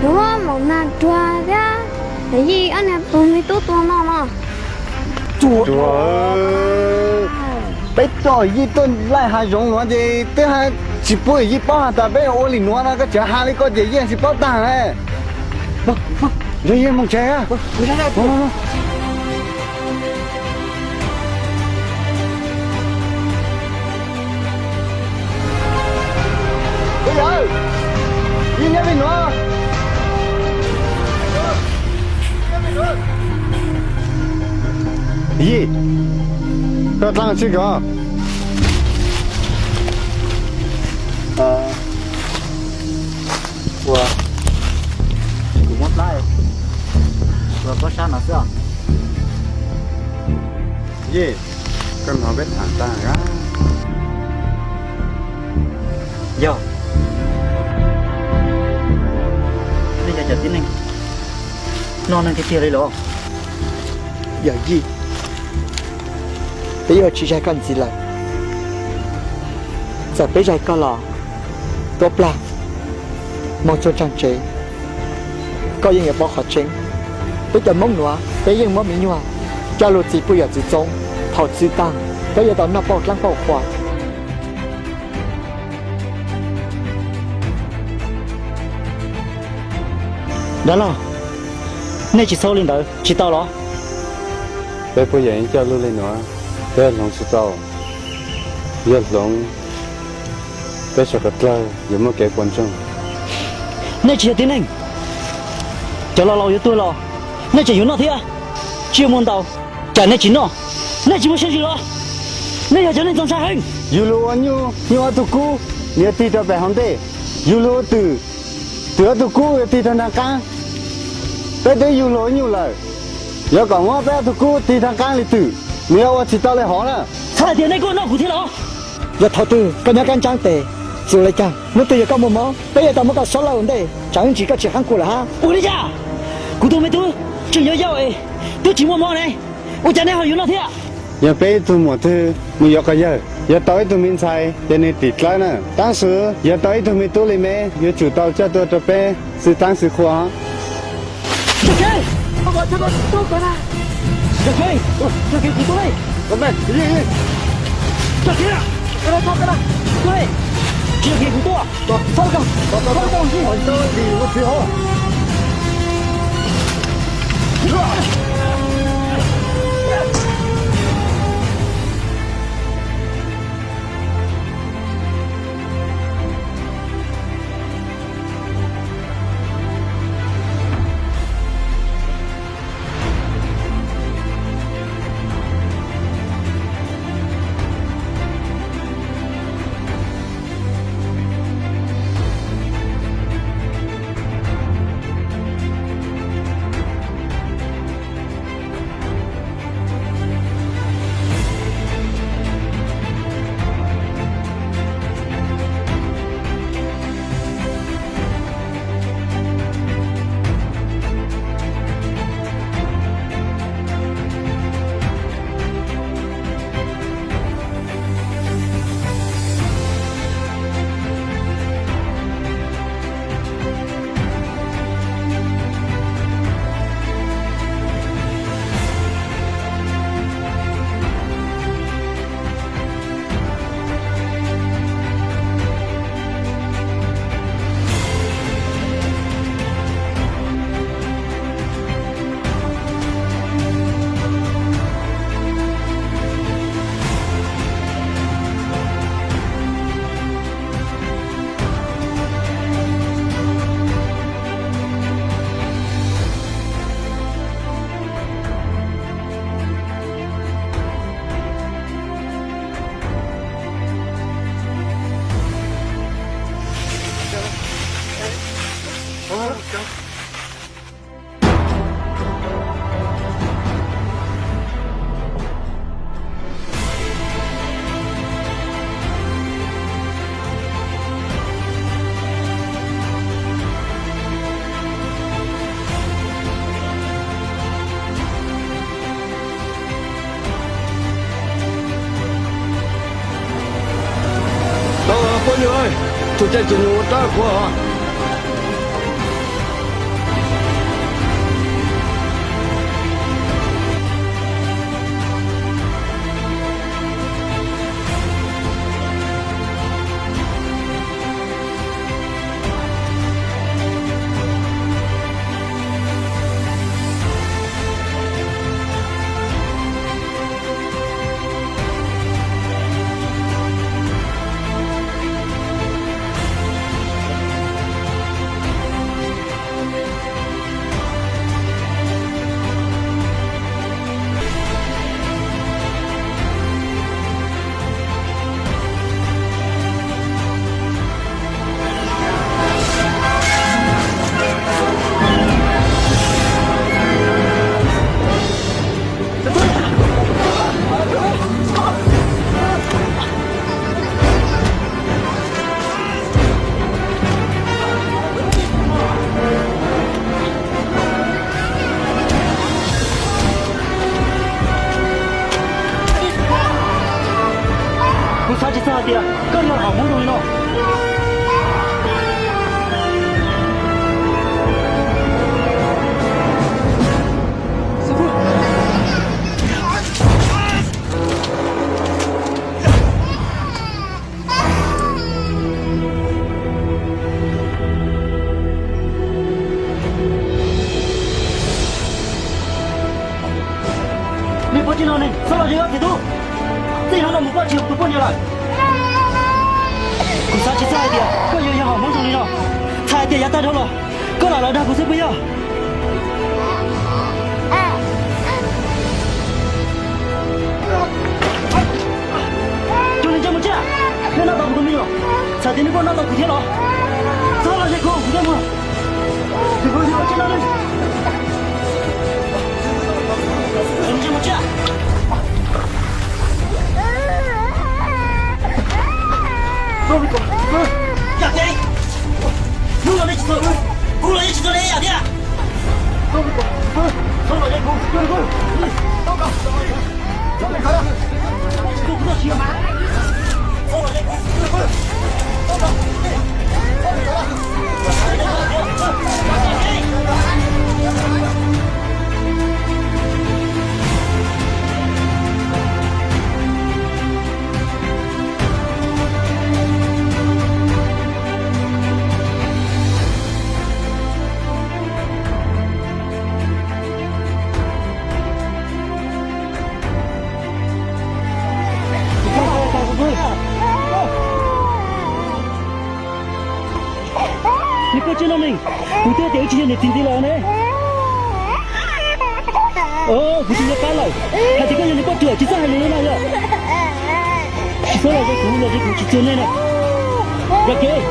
Yuav muab maum nag ruag thiab Yij ob niag tus me tub tua no no. Tsuas, peb coj Yij tuaj laij hav zoov nuav ces twb tsis pub Yij paub has tas peb ua li nuav no, koj tseem has li koj ces Yij tsis paub tag. Yij mus tsev. Yij nyob li nuav. Yij, koj dlaab tsi ko? Ua, kuv muab plab ua pob sab no xwb os. Yij, koj hnov peb tham tag a? Yog, nej yog cov tib neeg noj neeg tiag tiag li los? Yog Yij, peb yuav tsis zais koj ntxiv lawm. Txawm peb zais koj los tuab plag moog txug nraag tsev, koj yeej yuav paub qhov tseeb. Peb cov Moob nuav peb yeej muab me nyuam coj lug txi puj yawm txwv txoob, thaum txi taag peb yuav tau noj pauj dlaab pauj qhua. Dab laug, nej tsis txhob ua li ntawd tsis tau los? Peb puj yawm yeej coj lug li nuav, peb hloov tsis tau. Yog hloov, peb suav dlawg yuav muaj kev puas ntsoog. Nej tsis yog tib neeg. Cov laus laus yuav tuag los nej tseem yuav noj thiab. Tsis muaj ntau, cas nej tsis noj? Nej tsis muaj siab zis los? Nej yog cov neeg txaus ntshai heev. Yug lug ua nyuj, nyuj ob tug kub yuav tig rau pem hauv ntej. Yug lug ua twm, twm ob tug kub yuav tig rau nraag qaab. Peb twb yug lug ua nyuj lawm, yuav kom muab peb ob tug kub tig nraag qaab li twm, nws yuav ua tsis tau li hov na. Txhais tias nej kuj noj kuv thiab los? Yog thaum twg koj nyob kab ntsaab tes, txug le caag, hnub twg yog koj muaj mob, peb yuav tau muab koj suab lawj ua ntej, tsam ib ntsis koj tsis qaab kuas lawm hab. Ua li cas? Kuv tug me tub tseem yuav yau es twb tsis muaj mob ne, ua cas nej ho yuav noj thiab? Yog peb ib tug muam twg mus yuav quas yawg, yuav tau ib tug me ntxhais ces nws tim dlawb na. Taab sis yog tau ib tug me tub li me, yuav tsum tau coj tuaj rau peb xwb taab xwb qhua. Tau poj niam, txog caij tsis nug ua dab qhuas. Txhob los ze wb txiv tub, txij hnub no mus koj tsis yog kuv tus poj niam lawm. Kuv xav tsis txog hais tias koj yuav yog hom hmoov zoo li no. Txhais hais tias yav tag dhau los koj lam los dag kuv xwb puas yog? Cog li ntsej muag tshiab, nej noj tau kuv tus me nyuam, txhais tias nej kuj noj tau kuv thiab los? Txhob los ze kuv, kuv coj mus. Cog li ntsej muag tshiab. Hnub no nej tsis txog, kuv los yeej tsis txog li ib yam thiab. Nws koj tsis noj neeg, kuv twb tias wb tsis yog niam txiv ntxiv los ne. Kuv tsis nco qab lawm, hais tias koj yog niam poj ruam tsis txhob hais lus li no yog. Tsis txhob los ze kuv, los ze kuv tsis txuag nej na. Rau kev.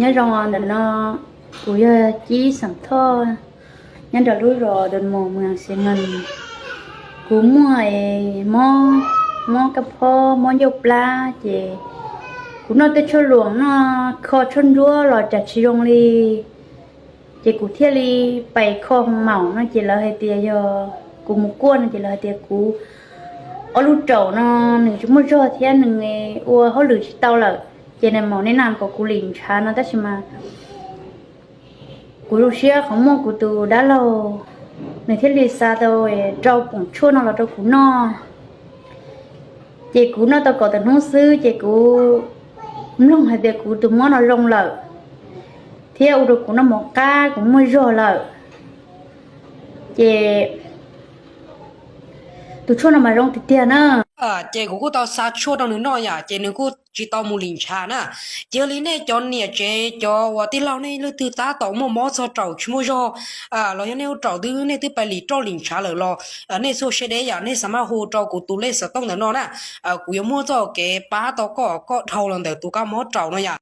Nyob zoo ntawm no, kuv yog Cib Xeem Thoj, nyob nram lub zos Doo Moos, Moos Xia Ngas. Kuv muaj mob, mob kab phob, mob ncauj plab, ces kuv noj tej tshuaj luam, noj kho tshuaj ntsuab los cas tsis zoo li. Ces kuv thiaj li pais kho hoo maum no, ces lawv hais tias yog kuv mus kuaj no, ces lawv hais tias kuv ob lub raum no nws tsis muaj zog thiab nws ua hauj lwm tsis tau lawm, ces nws maum nej na kom kuv lim ntshav no, tab sis mas kuv zoo siab qhov muaj kuv tus dab laug, nws thiaj li xa tau rau poom tshuaj no los rau kuv noj. Ces kuv noj tau kaum tawm hnub xwb ces kuv mloog hais tias kuv tus mob no zoo lawm, thiab ua rau kuv noj mov qab, kuv muaj zog lawm. Ces tus tshuaj no mas zoo tiag tiag na. Ces kuv kuj tau xa tshuaj rau nws noj yom, ces nws kuj tsis tau mus lim ntshav na. Ces yog li nej cov niam tsev, cov uas tij laug nej leej twg tab tom muaj mob txog raum tsis muaj zog, los yog nej lub raum twb, nej twb pais lim roj lim ntshav lawm los, nej txhob siab deb yom, nej xav mas hu rau kuv tus lej xov tooj ntawm no na. Kuv yuav muab txoj kev pab tau koj, koj dhau los ntawm tus kab mob raum no yom.